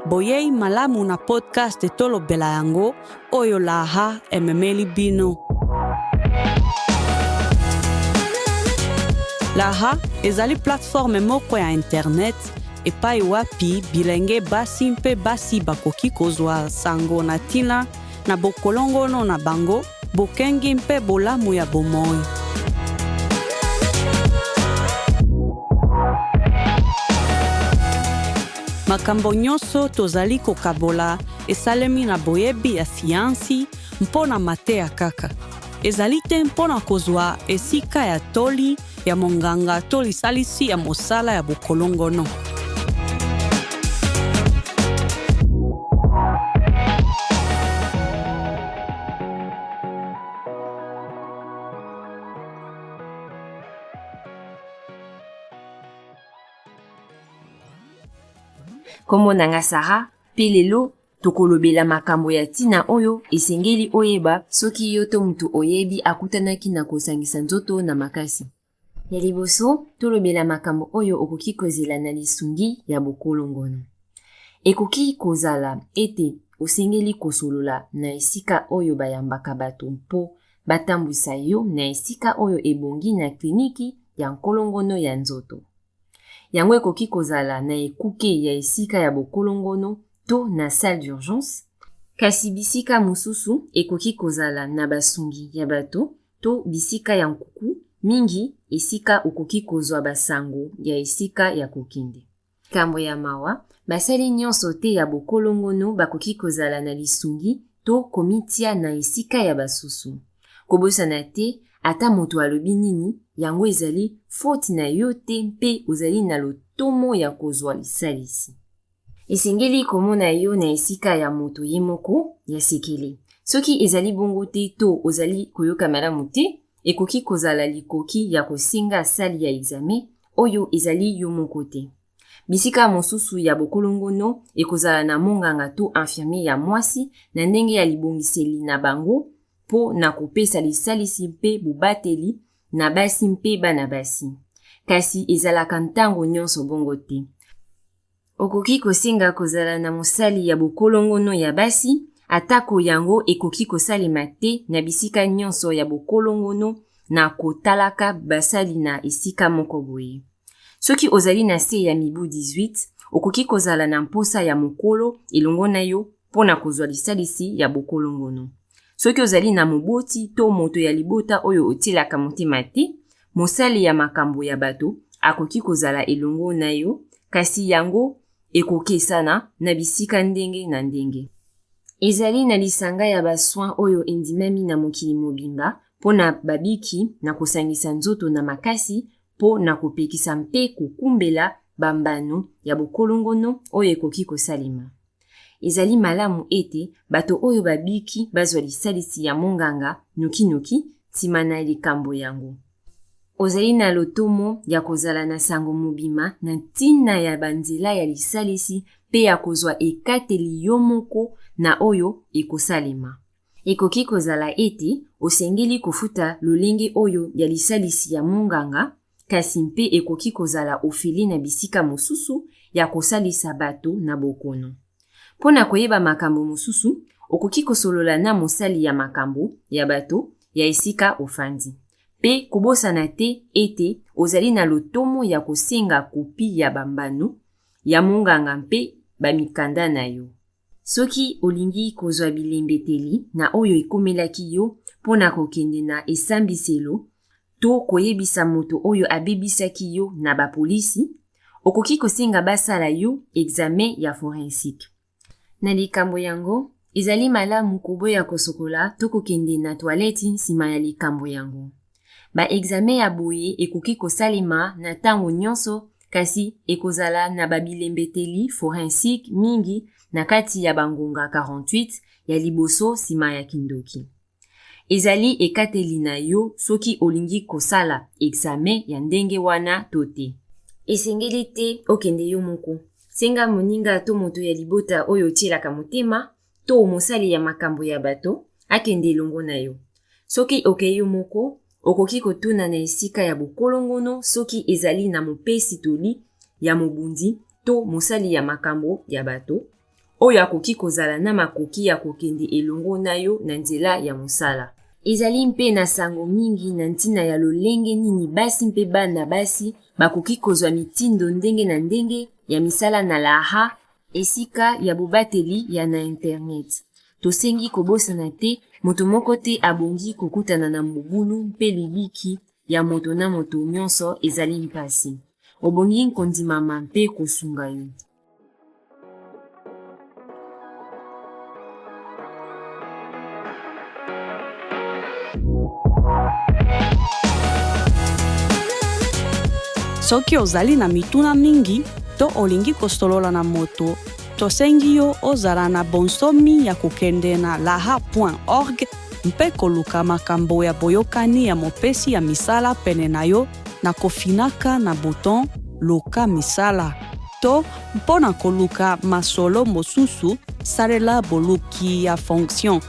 Boyei malamu na podcast Tolobela yango oyo Laha ememeli bino. Laha ezali plateforme moko ya internet epai wapi bilenge basi mpe basi bakoki kozwa sango na ntina na bokolongono na bango, bokengi mpe bolamu ya bomoi. Makambo nyonso tozali kokabola esalemi na boyebi ya siansi mpo na mateya kaka. Ezali te mpo na kozwa esika ya toli ya monganga to lisalisi ya mosala ya bokolongono. Kombo na nga Sarah, mpe lelo tokolobela makambo ya ntina oyo esengeli oyeba soki yo to moto oyebi akutanaki na kosangisa nzoto na makasi. Ya liboso, tolobela makambo oyo okoki kozela na lisungi ya bokolongono. Ekoki kozala ete osengeli kosolola na esika oyo bayambaka bato mpo batambwisa yo na esika oyo ebongi na kliniki ya nkolongono ya nzoto. Yango ekoki kozala na ekuke ya esika ya bokolongono to na salle d'urgence, kasi bisika mosusu ekoki kozala na basungi ya bato to bisika ya nkuku mingi esika okoki kozwa basango ya esika ya kokende. Likambo ya mawa, basali nyonso te ya bokolongono bakoki kozala na lisungi to komitia na esika ya basusu. Kobosana te, ata moto alobi nini, yango ezali foti na yo te mpe ozali na lotomo ya kozwa lisalisi. Esengeli komona yo na esika ya moto ye moko ya sekele. Soki ezali bongo te to ozali koyoka malamu te, ekoki kozala likoki ya kosenga sali ya ekzame oyo ezali yo moko te. Bisika mosusu ya bokolongono ekozala na monganga to infirmier ya mwasi na ndenge ya libongiseli na bango mpo na kopesa lisalisi mpe bobateli na basi mpe bana basi. Kasi ezalaka ntango nyonso bongo te. Okoki kosenga kozala na mosali ya bokolongono ya basi, atako yango ekoki kosalema te na bisika nyonso ya bokolongono na kotalaka basali na esika moko boye. Soki ozali na se ya mibu 18, okoki kozala na mposa ya mokolo elongo na yo mpo na kozwa lisalisi ya bokolongono. Soki ozali na moboti to moto ya libota oyo otielaka motema te, mosali ya makambo ya bato akoki kozala elongo na yo, kasi yango ekokesana na bisika ndenge na ndenge. Ezali na lisanga ya ba soins oyo endimami na mokili mobimba mpo na babiki na kosangisa nzoto na makasi mpo na kopekisa mpe kokumbela ba mbano ya bokolongono oyo ekoki kosalema. Ezali malamu ete bato oyo babiki bazwa lisalisi ya monganga nokinoki nsima na likambo yango. Ozali na lotomo ya kozala na sango mobima na ntina ya banzela ya lisalisi mpe ya kozwa ekateli yo moko na oyo ekosalema. Ekoki kozala ete osengeli kofuta lolenge oyo ya lisalisi ya monganga, kasi mpe ekoki kozala ofele na bisika mosusu ya kosalisa bato na bokono. Mpo na koyeba makambo mosusu, okoki kosolola na mosali ya makambo ya bato ya esika ofandi. Mpe kobosana te ete ozali na lotomo ya kosenga kopi ya bambano ya monganga mpe bamikanda na yo. Soki olingi kozwa bilembeteli na oyo ekomelaki yo mpo na kokende na esambiselo to koyebisa moto oyo abebisaki yo na bapolisi, okoki kosenga basala yo ekzame ya forensique. Na likambo yango, ezali malamu koboya kosokola to kokende na twaleti nsima ya likambo yango. Ba ekzame ya boye ekoki kosalema na ntango nyonso kasi ekozala na ba bilembeteli forensique mingi na kati ya bangonga 48 ya liboso nsima ya kindoki. Ezali ekateli na yo soki olingi kosala ekzame ya ndenge wana to te. Esengeli te okende yo moko. Senga moninga to moto ya libota oyo otyelaka motema to mosali ya makambo ya bato akende elongo na yo. Soki okei yo moko, okoki kotuna na esika ya bokolongono soki ezali na mopesi toli ya mobundi to mosali ya makambo ya bato. oyo akoki kozala na makoki ya kokende elongo na yo na nzela ya mosala. Ezali mpe na sango mingi na ntina ya lolenge nini basi mpe bana basi bakoki kozwa mitindo ndenge na ndenge ya misala na Laaha, esika ya bobateli ya na internet. Tosengi kobosana te moto moko te abongi kokutana na mobulu mpe libiki ya moto na moto nyonso ezali mpasi. Obongi kondimama mpe kosunga yo. Soki ozali na mituna mingi to olingi kosolola na moto, tosengi yo ozala na bonsomi ya kokende na laha.org mpe koluka makambo ya boyokani ya mopesi ya misala pene na yo na kofinaka na bouton Luka misala to mpo na koluka masolo mosusu, salela boluki ya fonction.